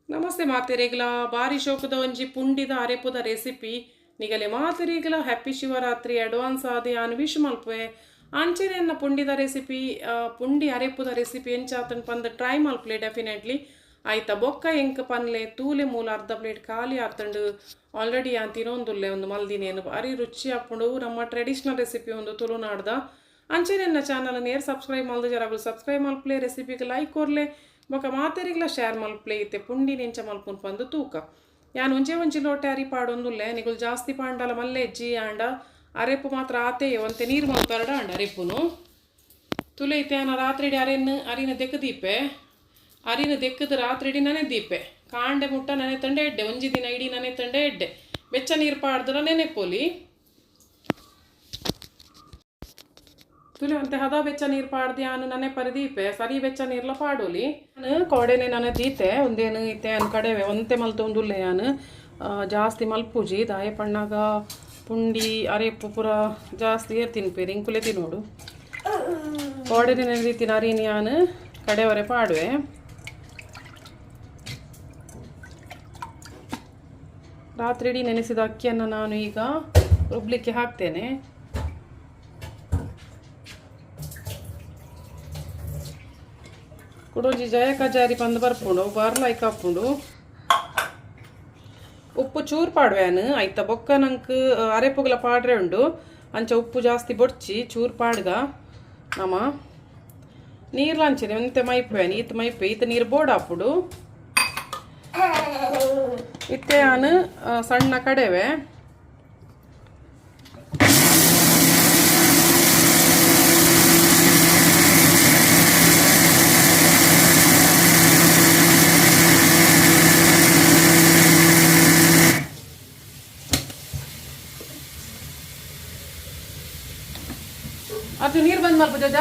ನಮಸ್ತೆ ಮಾತೆರೆಗ್ಲ. ಬಾರಿ ಶೋಕದ ಒಂಜಿ ಪುಂಡಿದ ಅರೆಪುದ recipe. ನಿಗಲೆ ಮಾತೆರೆಗ್ಲ happy Shivaratri advance ಆದ್ ಯಾನ್ ವಿಶ್ ಮಲ್ಪುವೆ. ಅಂಚನೆ ಎನ್ನ ಪುಂಡಿದ ರೆಸಿಪಿ, ಪುಂಡಿ ಅರೆಪುದ ರೆಸಿಪಿ ಎಂಚಾತನ್ ಪಂದ್ ಟ್ರೈ ಮಲ್ಪಲೆ ಡೆಫಿನೆಟ್ಲಿ. ಆಯ್ತಾ ಬೊಕ್ಕ ಎಂಕ್ ಪನ್ಲೆ. ತೂಲೆ ಮೂಲ ಅರ್ಧ ಪ್ಲೇಟ್ ಖಾಲಿ ಆತಂಡು. ಆಲ್ರೆಡಿ ಯಾನ್ ತಿನೊಂದುಲ್ಲೆ ಒಂದು ಮಲ್ದಿನೇನು. ಬಾರಿ ರುಚಿ ಆಪುಂಡು. ನಮ್ಮ ಟ್ರೆಡಿಷನಲ್ ರೆಸಿಪಿ ಒಂದು ತುಳುನಾಡ್ದ. ಅಂಚನೆ ಎನ್ನ ಚಾನಲ್ ನೇರ್ ಸಬ್ಸ್ಕ್ರೈಬ್ ಮಲ್ದು ಜರಾಗುಲು ಸಬ್ಸ್ಕ್ರೈಬ್ ಮಲ್ಪಲೆ, ರೆಸಿಪಿಗೆ ಲೈಕ್ ಕೊರ್ಲೆ, ಬೊಕ್ಕ ಮಾತೆರಿಗ್ಲ ಶೇರ್ ಮಲ್ಪಲೆ. ಇತ್ತೆ ಪುಂಡಿ ನೆಂಚ ಮಲ್ಪುನ್ ಪಂದು ತೂಕ. ಯಾನ್ ಒಂಜೇ ಒಂಜಿ ಲೋಟೆ ಅರಿ ಪಾಡೊಂದುಲ್ಲೆ. ನಿಗುಲು ಜಾಸ್ತಿ ಪಾಂಡಲ ಮಲ್ಲೆ ಇಜ್ಜಿ ಆಂಡ ಅರೆಪು ಮಾತ್ರ ಆತೆ ಒಂತೆ ನೀರು ಮಲ್ತಾರಡ ಆಂಡ ಅರೆಪುನು. ತುಲೆ ಇತ್ತೆ ಯಾನ ರಾತ್ರಿಡಿ ಅರೆನ್ ಅರಿನ ದೆಕ್ ದೀಪೆ. ಅರಿನ ದೆಕ್ಕದ ರಾತ್ರಿಡಿ ನನೆ ದೀಪೆ. ಕಾಂಡೆ ಮುಟ್ಟ ನನೆ ತಂಡೆ ಎಡ್ಡೆ. ಒಂಜಿ ದಿನ ಇಡೀ ನನೆ ತಂಡೆ ಎಡ್ಡೆ. ಬೆಚ್ಚ ನೀರು ಪಾಡ್ದ್ರ ನೆನೆಪೋಲಿ. ತುಲೆ ಒಂತೆ ಹದ ಬೆಚ್ಚ ನೀರು ಪಾಡ್ದು ಯಾನು ನನೆ ಪರಿ ದೀಪೆ. ಸರಿ ಬೆಚ್ಚ ನೀರ್ಲ ಪಾಡೋಲಿ. ನಾನು ಕೋಡೆನೆ ನನೆ ದೀತೆ. ಒಂದೇನು ಇತ್ತೆ ಯಾನ್ ಕಡೆವೆ ಒಂತೆ ಮಲ್ತೊಂದುಲ್ಲೆ ಯಾನು. ಜಾಸ್ತಿ ಮಲ್ಪುಜಿ. ದಾಯೆ ಪಣ್ಣಾಗ ಪುಂಡಿ ಅರೆಪು ಪೂರ ಜಾಸ್ತಿ ಏರ್ ತಿನ್ಪೇರು ಇಂಕುಲೆ ತಿನ್ನೋಡು. ಕೋಡೆನೆ ನೆನೆ ದೀತಿನ ಅರಿನ್ ಯಾನು ಕಡೆವರೆ ಪಾಡುವೆ. ರಾತ್ರಿ ಇಡೀ ನೆನೆಸಿದ ಅಕ್ಕಿಯನ್ನು ನಾನು ಈಗ ರುಬ್ಲಿಕ್ಕೆ ಹಾಕ್ತೇನೆ. ಕುಡೊಂಜಿ ಜಯ ಕಜಾರಿ ಪಂದ್ ಬರ್ಪುಂಡು ಬಾರ್ಲಾಯ್ಕ್ ಆಪುಂಡು. ಉಪ್ಪು ಚೂರು ಪಾಡುವೆನು. ಐತ ಬೊಕ್ಕ ನಂಕ್ ಅರೆಪುಗಲ ಪಾಡ್ರೆ ಉಂಡು. ಅಂಚ ಉಪ್ಪು ಜಾಸ್ತಿ ಬೊಡ್ಚಿ, ಚೂರು ಪಾಡ್ಗ. ನಮ ನೀರ್ಲ ಅಂಚನೆ ಒಂತೆ ಮೈಪುವೆನು. ಈತ್ ಮೈಪೆ ಈತ ನೀರು ಬೋಡಾಪುಂಡು. ಇತ್ತೆ ಯಾನ್ ಸಣ್ಣ ಕಡೆವೆ. ಅರ್ಜುನ್ ನೀರು ಬಂದ್ ಮಲ್ಪ ಜೋಜ.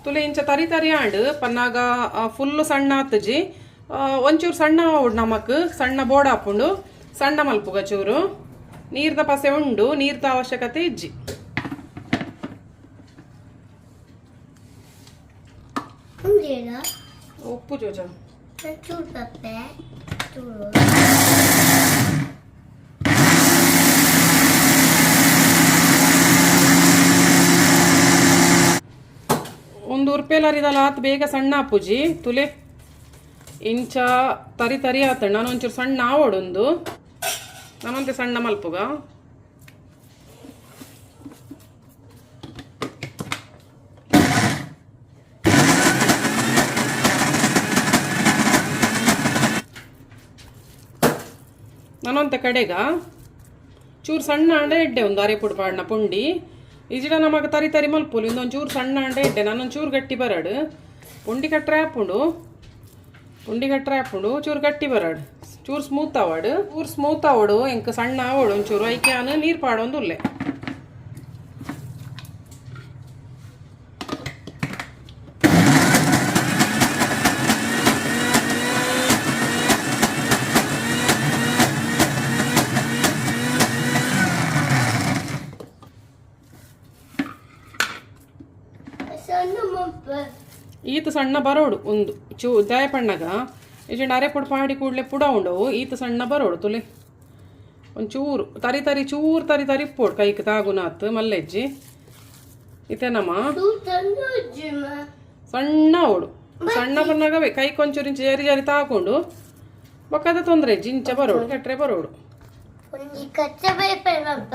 ತುಲೆ ಇಂಚ ತರಿ ತರಿ ಆಂಡ್ ಪನ್ನಾಗ ಫುಲ್ ಸಣ್ಣ ಆತುಜಿ. ಒಂಚೂರು ಸಣ್ಣ ಆವೊಡು. ನಮಕ್ ಸಣ್ಣ ಬೋಡ ಆಪುಂಡು. ಸಣ್ಣ ಮಲ್ಪುಗ ಚೂರು. ನೀರ್ದ ಪಸೆ ಉಂಡು, ನೀರ್ದ ಅವಶ್ಯಕತೆ ಇಜ್ಜಿ. ಉಂಡೇನ? ಉಪ್ಪು ಜೋಜ. ಚೂರು ಪಪ್ಪೆ ಚೂರು. ಒಂದು ಉರ್ಪೆಲರಿದಲ್ಲ ಆತ್ ಬೇಗ ಸಣ್ಣ ಆಪುಜಿ. ತುಲೆ ಇಂಚ ತರಿ ತರಿ ಆತಂಡ್. ನಾನು ಒಂಚೂರು ಸಣ್ಣ ಆವೊಡೊಂದು. ನಾನೊಂತೆ ಸಣ್ಣ ಮಲ್ಪುಗ. ನಾನೊಂತೆ ಕಡೆಗ ಚೂರು ಸಣ್ಣ ಅಂಡ ಎಡ್ಡೆ. ಒಂದು ಅರೆಪುಡು ಪಾಡ್ನ ಪುಂಡಿ ಇಜಿಡ ನಮಗ ತರಿ ತರಿ ಮಲ್ಪುಲು. ಇಂದೊಂದು ಚೂರು ಸಣ್ಣ ಅಂಡ ಎಡ್ಡೆ. ನಾನೊಂದು ಚೂರು ಗಟ್ಟಿ ಬರಡು. ಪುಂಡಿ ಕಟ್ರೆ ಆಪುಂಡು. ಪುಂಡಿ ಕಟ್ರೆ ಆಪುಂಡು. ಚೂರು ಗಟ್ಟಿ ಬರಡು, ಚೂರು ಸ್ಮೂತ್ ಆವಡು. ಚೂರು ಸ್ಮೂತ್ ಆವಡು. ಎಂಕ್ ಸಣ್ಣ ಆವಡು ಒಂಚೂರು. ಐಕೆ ಯಾನ್ ನೀರು ಪಾಡೊಂದುಲ್ಲೆ. ಸಣ್ಣ ಮಪ್ಪೆ. ಈತ ಸಣ್ಣ ಬರೋಡು ಒಂದು ಚೂ. ದಾಯ ಪಣ್ಣಗ ಇಜಿಂಡ ಅರೆಪುಡು ಪಾಡಿ ಕೂಡಲೇ ಪುಡ ಉಂಡವು. ಈತ ಸಣ್ಣ ಬರೋಡು. ತುಲೆ ಒಂಚೂರು ತರಿ ತರಿ, ಚೂರು ತರಿ ತರಿ ಇಪ್ಪೋಡು. ಕೈಕ್ ತಾಗುನಾತ್ ಮಲ್ಲೆಜ್ಜಿ. ಇತ್ತೆ ನಮ್ಮ ಚೂರು ಸಣ್ಣ ಉಜ್ಜಿಮ. ಸಣ್ಣ ಓಡು. ಸಣ್ಣ ಪಣ್ಣಗವೇ ಕೈಕ್ ಒಂಚೂರು ಇಂಚ ಜಾರಿ ಜಾರಿ ತಾಕೊಂಡು ಬೊಕ್ಕದ ತೊಂದರೆ ಇಜ್ಜಿ. ಇಂಚ ಬರೋಡು, ಕಟ್ರೆ ಬರೋಡು. ಒಂಜಿ ಕಚ್ಚ ಪೇಪರ್ ಪಪ್ಪ.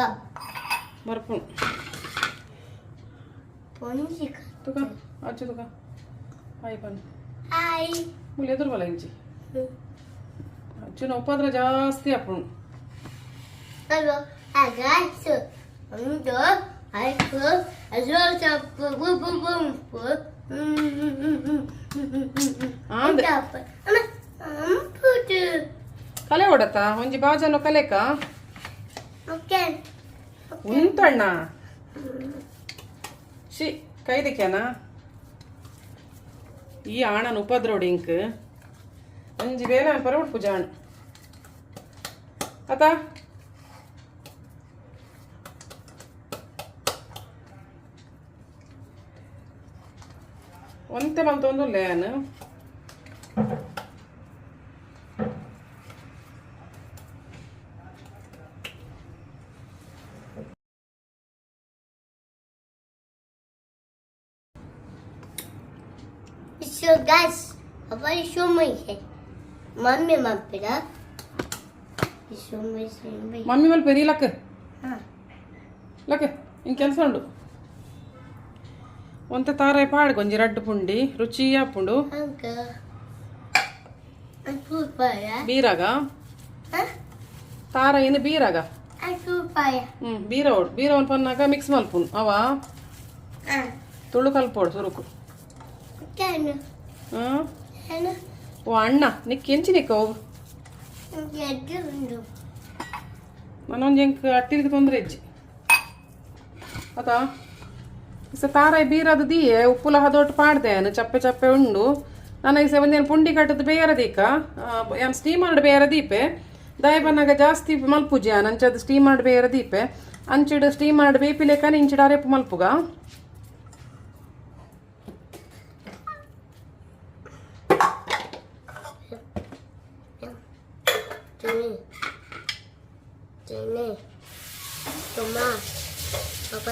ಬರ್ಪುಂಡು. ಒಂಜಿ. ತುಕ ಅಚ್ಚು ತುಕ ಹಾಯ್ ಪನ್. ಹಾಯ್. ಮುಲ್ ಎದುರು ಬಲ ಇಂಚಿ. ಅಚ್ಚುನ ಉಪದ್ರ ಜಾಸ್ತಿ ಆಪುಂಡು. ಅಲ್ವ ಆಗಾಯ್ತು ಒಂದು ಆಯ್ತು ಅದು ಸ್ವಲ್ಪ ಬು ಬು ಬು. ಆಂದ್. ಅಂಪುಟು. ಕಲೆ ಹೊಡತ ಒಂಜಿ ಬಾಜನ ಕಲೆಕ. ಓಕೆ. ಉಂತಣ್ಣ she ಕೈದಿಕ್ಯಾನ ಈ ಆಣನ ಉಪದ್ರೋಡಿ ಇಂಕ್ ಒಂಜಿ ಬೇಲೆ ಪರ ಉಡ್ಪು ಜಾಣ್ ಅತ. ಒಂತೆ ಮಲ್ತೊಂದುಲ್ಲೆ ಯಾನ್. So guys, apa show me? Mummy ಮಲ್ಪಿಡ. Show me, show me. Mummy ಮಲ್ಪೇರಿ luck. ಹಾ. ಲಕ್, ಇನ್ ಕೆಲಸ ಉಂಡು. ಒಂತೆ ತಾರಾಯಿ ಪಾಡ್ಗ, ಒಂಜಿ ರಡ್ಡ್ ಪುಂಡಿ, ರುಚಿ ಆಪುಂಡು. ಅಂಕ ಸೂಪರ್. ಬೀರಾಗ. ಹಾ. ತಾರಾಯಿನ ಬೀರಾಗ. ಸೂಪರ್. ಬೀರ ಓಡು, ಬೀರ ಒಂದು ಪನ್ನಾಗ ಮಿಕ್ಸ್ ಮಲ್ಪುನು ಅವ. ಹಾ. ತುಳು ಕಲ್ಪೋಡು ಸುರುಕು. ಏನು? ಹಾಂ. ಏನು? ಓ ಅಣ್ಣ, ನಿಕ್ ಎಂಚಿ ನಿಕ್ಕ ಅವು? ಎದ್ದು ಉಂಡು. ನಾನೊಂದು ಎಂಕ್ ಅಟ್ಟಿಗೆ ತೊಂದರೆ ಇಜ್ಜಿ ಅತಾ. ಇಸ ತಾರಾಯಿ ಬೀರದ ದಿಯೆ, ಉಪ್ಪುಲ ಹದೊಟ್ಟು ಪಾಡ್ದೆ ಯಾನ್. ಚಪ್ಪೆ ಚಪ್ಪೆ ಉಂಡು. ನಾನು ಇಸ ಒಂದೇನು ಪುಂಡಿ ಕಟ್ಟದ ಬೇರೆ ದೀಕ, ಯಾನ್ ಸ್ಟೀಮರ್ಡ್ ಬೇರೆ ದೀಪೆ. ದಾಯ ಬನ್ನಾಗ ಜಾಸ್ತಿ ಮಲ್ಪುಜಿ ಯಾನ್. ಅಂಚದ ಸ್ಟೀಮರ್ಡ್ ಬೇರೆ ದೀಪೆ. ಅಂಚಿಡು ಸ್ಟೀಮರ್ಡ್ ಬೇಪಿ ಲೆಕ್ಕನೆ ಇಂಚಿಡು ಅರೆಪು ಮಲ್ಪುಗ. ತಿನ್ನಿ ತಿನ್ನಿ ತುಮ್ಮ ಪಾಪ.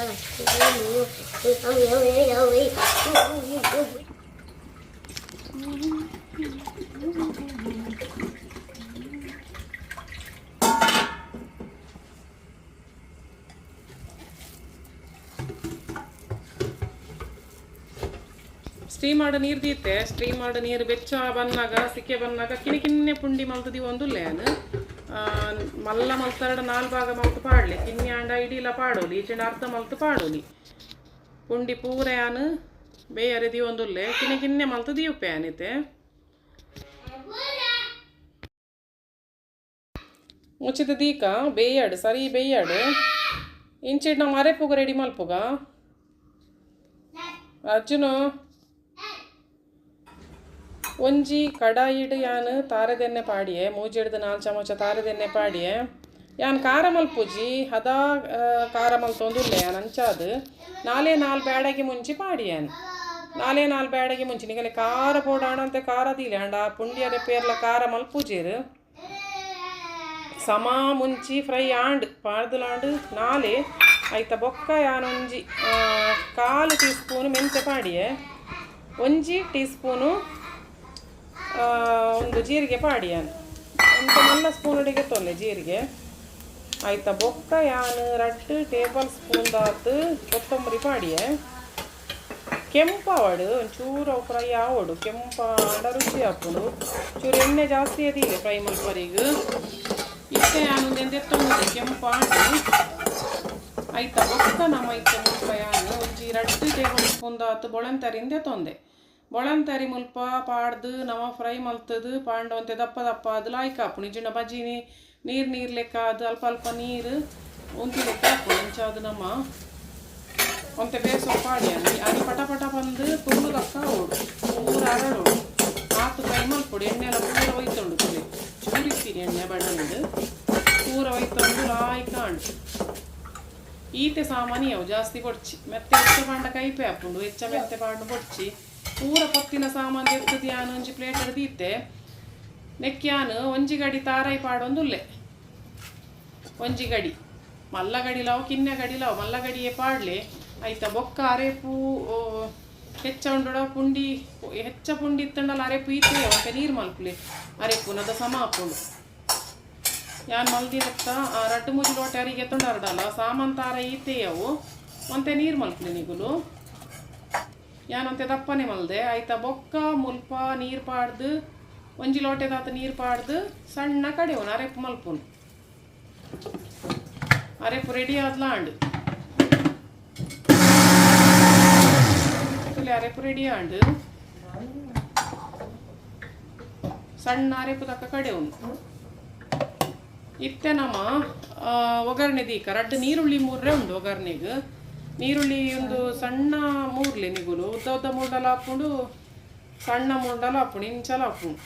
ಸ್ಟೀಮ್ ಮಾಡ ನೀರು ದೀತೆ. ಸ್ಟೀಮ್ ಮಾಡ ನೀರು ಬೆಚ್ಚ ಬನ್ನಾಗ, ಸಿಕ್ಕೆ ಬನ್ನಾಗ ಕಿನಿ ಕಿನ್ನೆ ಪುಂಡಿ ಮಲ್ತದಿ ಒಂದುಲ್ಲೆ ಯಾನ್. ಮಲ್ಲ ಮಲ್ತರಡ ನಾಲ್ ಭಾಗ ಮಲ್ತು ಪಾಡ್ಲೆ. ಕಿನ್ನಿ ಆಂಡ ಇಡೀಲ ಪಾಡೋಲಿ, ಈಚೆಂಡ ಅರ್ಧ ಮಲ್ತು ಪಾಡೋಲಿ. ಪುಂಡಿ ಪೂರ ಯಾನ್ ಬೇಯರೆ ದೀವೊಂದುಲ್ಲೆ. ಕಿನ್ನೆ ಕಿನ್ನೆ ಮಲ್ತು ದೀವಪೆ ಯಾನಿತೆ. ಮುಚ್ಚಿದ ದೀಕ, ಬೇಯಾಡು, ಸರಿ ಬೇಯಾಡು. ಇಂಚಿಡ್ ನಮ್ಮ ಅರೆಪುಗ ರೆಡಿ ಮಲ್ಪುಗ. ಅರ್ಜುನ, ಒಂಜಿ ಕಡಾಯಿಡ್ ಯಾನ್ ತಾರೆದೆಣ್ಣೆ ಪಾಡಿಯೆ. ಮೂಜೆಡ್ದು ನಾಲ್ ಚಮಚ ತಾರೆದೆಣ್ಣೆ ಪಾಡಿಯೆ. ಯಾನ್ ಖಾರ ಮಲ್ಪುಜಿ, ಹದ ಖಾರ ಮಲ್ತೊಂದುಲ್ಲೆ ಯಾನ್. ಅಂಚಾದ್ ನಾಲೇ ನಾಲ್ ಬ್ಯಾಡಗಿ ಮುಂಚಿ ಪಾಡಿಯಾನ್. ನಾಲೇ ನಾಲ್ ಬ್ಯಾಡಗಿ ಮುಂಚಿ. ನಿಗಲೆ ಖಾರ ಪೋಡಾಣಂತೆ ಖಾರ ದೀಲೆ. ಆಂಡ ಪುಂಡಿಯರೆ ಪೇರ್ಲ ಖಾರ ಮಲ್ಪುಜೇರು. ಸಮ ಮುಂಚಿ ಫ್ರೈ ಆಂಡ್ ಪಾಡ್ದಲಾಂಡ್ ನಾಲೆ. ಐತ ಬೊಕ್ಕ ಯಾನೊಂಜಿ ಕಾಲು ಟೀ ಸ್ಪೂನ್ ಮೆಂತೆ ಪಾಡಿಯೆ. ಒಂಜಿ ಟೀ ಸ್ಪೂನು ಒಂದು ಜೀರಿಗೆ ಪಾಡಿಯಾನ್. ಒಂತೆ ಮಲ್ಲ ಸ್ಪೂನ್ ಅಡಿಗೆ ತೊಲ್ಲೆ ಜೀರಿಗೆ. ಆಯ್ತಾ, ಬೊಕ್ಕ ಯಾನ್ ರಡ್ಡ್ ಟೇಬಲ್ ಸ್ಪೂನ್ ದಾತ್ ಕೊತ್ತಂಬರಿ ಪಾಡಿಯೆ. ಕೆಂಪಾವಡು, ಒಂಚೂರು ಅವು ಫ್ರೈ ಆವಡು. ಕೆಂಪಾಂಡ ರುಚಿ ಆಪುಂಡು. ಚೂರು ಎಣ್ಣೆ ಜಾಸ್ತಿ ಅದಿಲ್ಲ ಫ್ರೈ ಮಲ್ಪರಿಗ್. ಇತ್ತೆ ಯಾನ್ ಉಂದೆನ್ ದೆತ್ತೊಂದು ಕೆಂಪಾಂಡು. ಆಯ್ತಾ, ಬೊಕ್ಕ ನಮ್ಮ ಇತ್ತೆ ಮುಲ್ಪ ಯಾನ್ ಒಂಜಿ ರಡ್ಡ್ ಟೇಬಲ್ ಸ್ಪೂನ್ ದಾತ್ ಬೊಳಂತರಿಂದ ದೆತ್ತೊಂದೆ. ಬೊಳಂತರಿ ಮುಲ್ಪ ಪಾಡ್ದು ನಮ ಫ್ರೈ ಮಲ್ತದು ಪಾಂಡ ಒಂತೆ ದಪ್ಪ ದಪ್ಪ ಅದು ಲಾಯ್ಕ್ ಆಪುಂಡು. ಇಜ್ಜಿಂಡ ಬಜಿನಿ ನೀರು ನೀರು ಲೆಕ್ಕ ಅದು ಅಲ್ಪ ಅಲ್ಪ ನೀರು ಉಂತಿ ಲೆಕ್ಕ ಆಪುಂಡು. ಅಂಚಾದ್ ನಮ್ಮ ಒಂತೆ ಬೇಸೊ ಪಾಡಿ ಅನಿ ಅನಿ ಪಟ ಪಟ ಬಂದು ತುಳ್ಳು ದಕ್ಕ ಆವೊಡು, ಪೂರ ಅರಳೋಡು. ಆತ್ ಫ್ರೈ ಮಲ್ಪೊಡು. ಎಣ್ಣೆ ಎಲ್ಲ ಪೂರ ಒಯ್ತುಂಡು. ತುಲೆ ಚೂರಿತ್ತೀನಿ ಎಣ್ಣೆ ಬಣ್ಣಂದು ಪೂರ ಒಯ್ತೊಂಡು ಲಾಯ್ಕ್ ಆಂಡ್. ಈತೆ ಸಾಮಾನಿ ಅವು ಜಾಸ್ತಿ ಬೊಡ್ಚಿ. ಮೆತ್ತೆ ಹೆಚ್ಚ ಪಾಂಡ ಕೈಪೆ ಆಪುಂಡು. ಹೆಚ್ಚ ಮೆತ್ತೆ ಪಾಂಡು ಬೊಡ್ಚಿ. ಪೂರ ಪೊತ್ತಿನ ಸಾಮಾನು ಎತ್ತುದು ಯಾನ್ ಒಂಜಿ ಪ್ಲೇಟ್ ದೀತೆ. ನೆಕ್ ಯಾನ್ ಒಂಜಿ ಗಡಿ ತಾರಾಯಿ ಪಾಡೊಂದುಲ್ಲೆ. ಒಂಜಿ ಗಡಿ, ಮಲ್ಲ ಗಡಿಲಾವು ಕಿನ್ನೆ ಗಡಿಲಾವು, ಮಲ್ಲ ಗಡಿಯೇ ಪಾಡ್ಲೆ. ಐತ ಬೊಕ್ಕ ಅರೆಪು ಹೆಚ್ಚ ಉಂಡುಡ ಪುಂಡಿ ಹೆಚ್ಚ ಪುಂಡಿ ಇತ್ತಂಡಲ ಅರೆಪು ಈತೆ ಒಂತೆ ನೀರು ಮಲ್ಪುಲೆ. ಅರೆಪು ನದ ಸಮ ಆಪುಂಡು. ಯಾನ್ ಮಲ್ದಿನತ್ತ ರಡ್ಡ್ ಮೂಜಿ ಲೋಟೆ ಅರಿಗೆ ಎತ್ತೊಂಡಾರಡಲ್ಲ ಸಾಮಾನ್ ತಾರ ಈತೆ ಅವು ಒಂತೆ ನೀರು ಮಲ್ಪುಲೆ ನಿಗುಲು. ಯಾನ್ ಒಂತೆ ದಪ್ಪನೆ ಮಲ್ದೆ. ಆಯ್ತಾ, ಬೊಕ್ಕ ಮುಲ್ಪ ನೀರು ಪಾಡ್ದು, ಒಂಜಿ ಲೋಟೆದಾತ ನೀರು ಪಾಡ್ದು ಸಣ್ಣ ಕಡೆವನು ಅರೆಪು ಮಲ್ಪುನು. ಅರೆಪು ರೆಡಿ ಆದ್ಲ ಆಂಡ್. ಅರೆಪು ರೆಡಿ ಆಂಡ್. ಸಣ್ಣ ಅರೆಪು ತಕ್ಕ ಕಡೆವನು. ಇತ್ತೆ ನಮ್ಮ ಒಗ್ಗರಣೆ ದೀಕ. ರಡ್ಡ್ ನೀರುಳ್ಳಿ ಮೂರ್ರೆ ಉಂಡು ಒಗ್ಗರಣೆಗೆ. ನೀರುಳ್ಳಿ ಒಂದು ಸಣ್ಣ ಮೂರ್ಲೆ ನಿಗುಲು. ಉದ್ದ ಉದ್ದ ಮೂರ್ಡಲ ಹಾಪುಂಡು, ಸಣ್ಣ ಮೂರ್ಡಲ ಹಾಪುಂಡು, ಇಂಚಲ ಹಾಪುಂಡು.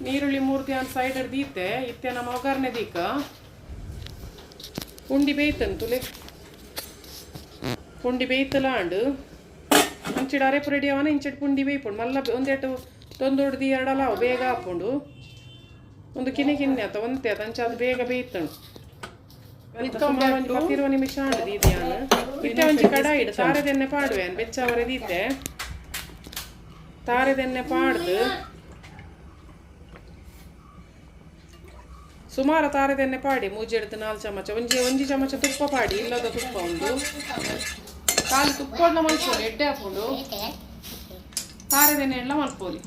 ನೀರುಳ್ಳಿ ಮೂರ್ತಿ ಒಂದು ಸೈಡ್ ದೀತೆ. ಇತ್ತೆ ನಮ್ಮ ಒಗ್ಗರಣೆ ದೀಕ. ಪುಂಡಿ ಬೇಯ್ತನ್ ತುಲೆ. ಪುಂಡಿ ಬೇಯ್ತಲ ಆಂಡ್. ಅಂಚ ಅಂಚಿಡ ಅರೆಪು ರೆಡಿ ಅವನ ಇಂಚಿಡ್ ಪುಂಡಿ ಬೇಯ್ಪುಂಡು. ಮಲ್ಲ ಒಂದೆಟು ತೊಂದೊಡ್ದು ಎರಡಲ್ಲ ಅವು ಬೇಗ ಆಪುಂಡು. ಒಂದು ಕಿನ್ನೆ ಕಿನ್ನೆ ಆತ ಒಂತೆ ಆತ, ಅಂಚ ಅದು ಬೇಗ ಬೇಯ್ತುಂಡು. ಒಂಜಿ 10-20 ನಿಮಿಷ ಆಂಡ್ ದೀದಿಯಾನ್. ಇತ್ತೆ ಒಂಜಿ ಕಡಾಯಿಡ್ ತಾರೆದೆಣ್ಣೆ ಪಾಡುವೆ, ಬೆಚ್ಚವರೆ ದೀತೆ. ತಾರೆದೆಣ್ಣೆ ಪಾಡ್ದು, ಸುಮಾರು ತಾರೆದೆಣ್ಣೆ ಪಾಡಿ, ಮೂಜೆಡ್ದು 4 ಚಮಚ. ಒಂಜಿ ಒಂಜಿ ಚಮಚ ತುಪ್ಪ ಪಾಡಿ, ಇಲ್ಲದ ತುಪ್ಪ ಉಂಡು. ಖಾಲಿ ತುಪ್ಪಡ್ಲ ಮಲ್ಪೊಲಿ, ಎಡ್ಡೆ ಆಪುಂಡು. ತಾರೆದೆಣ್ಣೆ ಎಲ್ಲ ಮಲ್ಪೊಲಿ.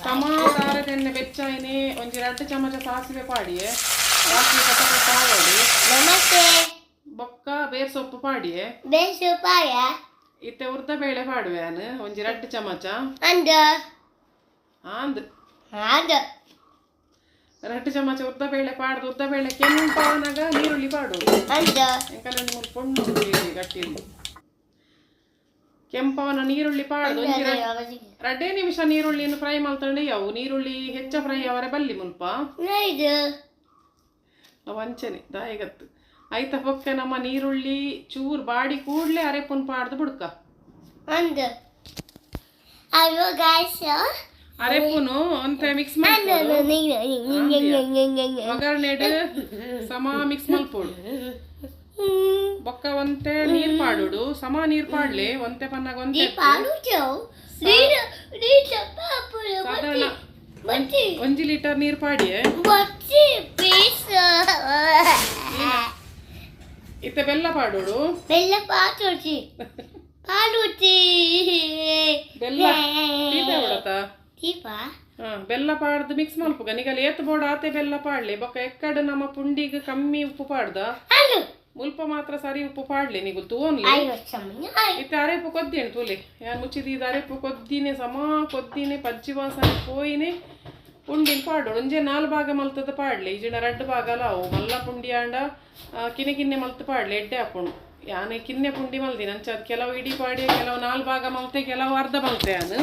ಸಮ ತಾರೆದೆಣ್ಣೆ ಬೆಚ್ಚಾಯಿನಿ ಒಂಜಿ 2 ಚಮಚ ಸಾಸಿವೆ ಪಾಡಿಯೆ. ಸಾಸಿವೆ ಪಟ ಪಟ ಆವೊಡು. ನಮಸ್ತೆ. ಬೊಕ್ಕ ಬೇರ್ ಸೊಪ್ಪು ಪಾಡಿಯೆ. ಬೇಸು ಪಾಯ. ಇತ್ತೆ ಉರ್ದ ಬೇಳೆ ಪಾಡುವೆ ಯಾನ್, ಒಂಜಿ 2 ಚಮಚ. ಅಂದ. ಆಂದ್. ಅಂದ. 2 ಚಮಚ ಉದ್ದ ಬೇಳೆ ಪಾಡ್ದು, ಉದ್ದ ಬೇಳೆ ಕೆಂಪಾನಗ ನೀರುಳ್ಳಿ ಪಾಡು. ಅಂದ. ಎಂಕಲೆ ಒಂದು ಮೂರು ಪೊಣ್ಣು ಗಟ್ಟಿ ಕೆಂಪವನ ನೀರುಳ್ಳಿ ಪಾಡ್ದು ಒಂಜಿ 2 ನಿಮಿಷ ನೀರುಳ್ಳಿಯನ್ನು ಫ್ರೈ ಮಲ್ತಂಡೆ. ಅವು ನೀರುಳ್ಳಿ ಹೆಚ್ಚ ಫ್ರೈ ಅವರೆ ಬಲ್ಲಿ ಮುಲ್ಪ. ನೈದು. ವಂಚನೆ ದಾಯಗತ್ತು ಐತ. ಬೊಕ್ಕ ನಮ್ಮ ನೀರುಳ್ಳಿ ಚೂರ್ ಬಾಡಿ ಕೂಡ್ಲೆ ಅರೆಪುನ್ ಪಾಡ್ದು ಬುಡ್ಕ. ಅಂದ. ಅಯ್ಯೋ ಗಾಯ್ಸ್. ಅರೆಪುನು ಒಂತೆ ಮಿಕ್ಸ್ ಮಲ್ಪೊಡು. ಒಗ್ಗರಣೆಡ್ ಸಮ ಮಿಕ್ಸ್ ಮಲ್ಪೊಡು. ಬೊಕ್ಕ ಒಂತೆ ನೀರ್ ಪಾಡೋಡು. ಸಮ ನೀರ್ ಪಾಡ್ಲೆ, ಒಂತೆ ಪನ್ನಾಗ ಒಂತೆ. ಸಾಧಾರಣ 1 ಲೀಟರ್ ನೀರ್ ಪಾಡಿಯೆ. ಇತ್ತೆ ಬೆಲ್ಲ ಪಾಡೋಡು. ಬೆಲ್ಲ ಪಾಚುಚಿ ಪಾಡುಚಿ. ಬೆಲ್ಲ ತೀತೆ ಉಡತ. ದೀಪ. ಹಾ, ಬೆಲ್ಲ ಪಾಡ್ದು ಮಿಕ್ಸ್ ಮಲ್ಪುಗ. ನಿಗಲ್ ಏತ್ ಬೋಡ ಆತೆ ಬೆಲ್ಲ ಪಾಡ್ಲೆ. ಬೊಕ್ಕ ಎಕ್ಕಡ್ ನಮ್ಮ ಪುಂಡಿಗ್ ಕಮ್ಮಿ ಉಪ್ಪು ಪಾಡ್ದ. ಅಲ್ಲು. ಮುಲ್ಪ ಮಾತ್ರ ಸರಿ ಉಪ್ಪು ಪಾಡ್ಲೆ, ನಿಗುಲ್ ತೂವೊನ್ಲೆ. ಅಯ್ಯೋ ಸಮಯ. ಇತ್ತೆ ಅರೆಪು ಕೊದ್ದಿನ ತೂಲೆ. ಯಾನ್ ಮುಚ್ಚಿದೀದ ಅರೆಪು ಕೊದ್ದಿನೆ, ಸಮ ಕೊದ್ದಿನೆ, ಪಜ್ಜಿ ವಾಸನೆ ಪೋಯಿನೆ ಪುಂಡಿನ ಪಾಡೋಡು. ಒಂಜೆ 4 ಭಾಗ ಮಲ್ತದ ಪಾಡ್ಲೆ, ಈಜಿನ 2 ಭಾಗ ಅವು ಮಲ್ಲ ಪುಂಡಿ ಆಂಡ ಕಿನ್ನೆ ಕಿನ್ನೆ ಮಲ್ತ್ ಪಾಡ್ಲೆ, ಎಡ್ಡೆ ಆಪುಂಡು. ಯಾನ್ ಕಿನ್ನೆ ಪುಂಡಿ ಮಲ್ದಿನ, ಅಂಚ ಅದು ಕೆಲವು ಇಡೀ ಪಾಡಿ, ಕೆಲವು 4 ಭಾಗ ಮಲ್ತೆ, ಕೆಲವು ಅರ್ಧ ಮಲ್ತೆ ಯಾನ್.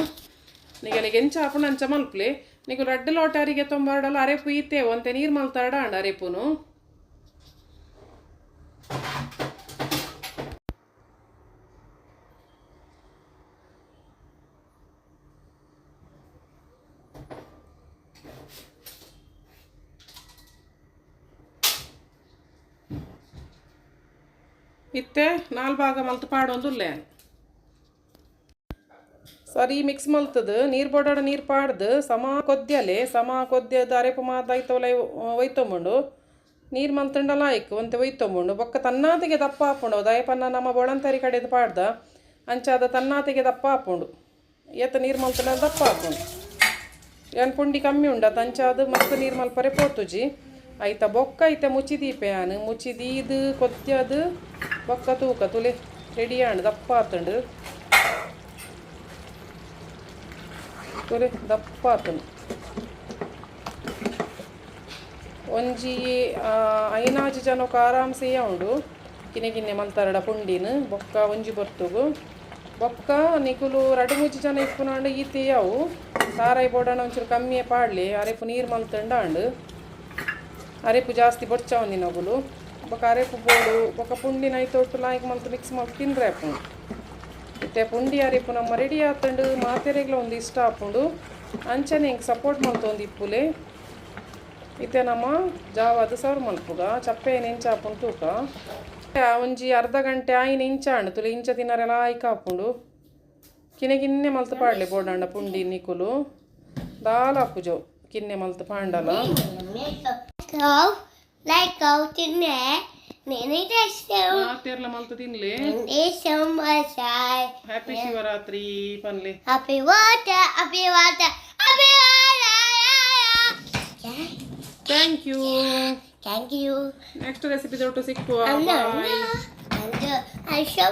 ನಿಗಲಿಗೆ ಎಂಚ ಆಪುಂಡು ಅಂಚ ಮಲ್ಪ್ಲೆ. ನಿಗುಲು 2 ಲೋಟ ಅರಿಗೆ ತೊಂಬಾಡಲ್ಲ ಅರೆಪು ಈತೆ ಒಂತೆ ನೀರು ಮಲ್ತಾಡ ಅಂಡ ಅರೆಪುನು. ಇತ್ತೆ 4 ಭಾಗ ಮಲ್ತ್ ಪಾಡೊಂದುಲ್ಲೆ. ಸರಿ ಮಿಕ್ಸ್ ಮಲ್ತದ ನೀರು ಬೋಡಾಡ ನೀರು ಪಾಡ್ದು ಸಮ ಕೊದ್ಯಲೆ. ಸಮ ಕೊದ್ಯದ ಅರೆಪು ಮಾತ ಐತೋಲ ಒಯ್ತೊಂಬುಂಡು. ನೀರು ಮಲ್ತಂಡಲ ಆಯ್ಕು ಒಂತೆ ಒಯ್ತೊಂಬುಂಡು. ಬೊಕ್ಕ ತನ್ನಾತಿಗೆ ದಪ್ಪ ಆಪುಂಡು. ದಯಪನ್ನ ನಮ್ಮ ಬೊಳಂತರಿ ಕಡೆದು ಪಾಡ್ದ, ಅಂಚಾದ ತನ್ನಾತಿಗೆ ದಪ್ಪ ಆಪುಂಡು. ಏತ ನೀರು ಮಲ್ತಂಡ ದಪ್ಪ ಆಪುಂಡು. ಏನ್ ಪುಂಡಿ ಕಮ್ಮಿ ಉಂಡ, ಅಂಚಾದ ಮಸ್ತ್ ನೀರು ಮಲ್ಪರೆ ಪೋತುಜಿ. ಐತ ಬೊಕ್ಕ ಐತೆ ಮುಚ್ಚಿದೀಪೆ ಯಾನ್. ಮುಚ್ಚಿದೀದು ಕೊದ್ಯದು ಬೊಕ್ಕ ತೂಕ ತುಲೆ ರೆಡಿ ಆಂಡ್, ದಪ್ಪ ಆತುಂಡು. ತುಲೆ ದಪ್ಪ ಆತುಂಡು. ಒಂಜಿ 5 ಜನಕ್ಕೆ ಆರಾಮ್ಸೆ ಉಂಡು. ಕಿನ್ನೆ ಕಿನ್ನೆ ಮಲ್ತಾರಡ ಪುಂಡಿನ ಬೊಕ್ಕ ಒಂಜಿ ಬರ್ತುಗು. ಬೊಕ್ಕ ನಿಕುಲು 2-3 ಜನ ಇಪ್ಪುನಾಂಡ ಈತೆ ಅವು. ತಾರಾಯಿ ಬೋಡಾಣ ಒಂಚೂರು ಕಮ್ಮಿಯೇ ಪಾಡ್ಲಿ. ಅರೆಪು ನೀರು ಮಲ್ತಂಡ ಅಂಡು ಅರೆಪು ಜಾಸ್ತಿ ಬೊಡ್ಚಾವಂದಿನಗುಲು. ಬೊಕ್ಕ ಅರೆಪು ಬೋಡು, ಬೊಕ್ಕ ಪುಂಡಿನ ಐತೊಟ್ಟು ಲಾಯ್ಕ್ ಮಲ್ತು ಮಿಕ್ಸ್ ಮಲ್ತು ತಿಂದ್ರೆ ಆಪುಂಡು. ಇತ್ತೆ ಪುಂಡಿ ಅರೆಪು ನಮ್ಮ ರೆಡಿ ಆತಂಡು. ಮಾತೆರೆಗ್ಲ ಒಂದು ಇಷ್ಟ ಆಪುಂಡು. ಅಂಚನೆ ಹಿಂಗೆ ಸಪೋರ್ಟ್ ಮಲ್ತೊಂದು ಇಪ್ಪುಲೆ. ಇತ್ತೆ ನಮ್ಮ ಜಾವಾದ ಸರ್ವ್ ಮಲ್ಪುಗ. ಚಪ್ಪೆ ಇಂಚ ಆಪುಂಡು ತೂಕ. ಒಂಜಿ ಅರ್ಧ ಗಂಟೆ ಆಯಿನ ಇಂಚ ಆಂಡ್ ತುಲೆ. ಇಂಚ ತಿನ್ನರೆಲ್ಲ ಆಯ್ಕ ಆಪುಂಡು. ಕಿನ್ನೆ ಕಿನ್ನೆ ಮಲ್ತು ಪಾಡ್ಲೆ ಬೋಡಾಂಡ ಪುಂಡಿ ನಿಕುಲು ದಾಲ ಆಪುಜವು ಕಿನ್ನೆ ಮಲ್ತು ಪಾಂಡಲ. ಲೈಕ್ ತಿನ್ನೆ ಮಾತೆರ್ಲ ಮಲ್ತು ತಿನ್ಲೆ. ಹ್ಯಾಪಿ ಶಿವರಾತ್ರಿ ಪನ್ಲೆ. Happy water, happy water, happy water. Thank you. Thank you. Next recipe ದೊಟ್ಟು ಸಿಕ್ಕುವ. And bye. And I show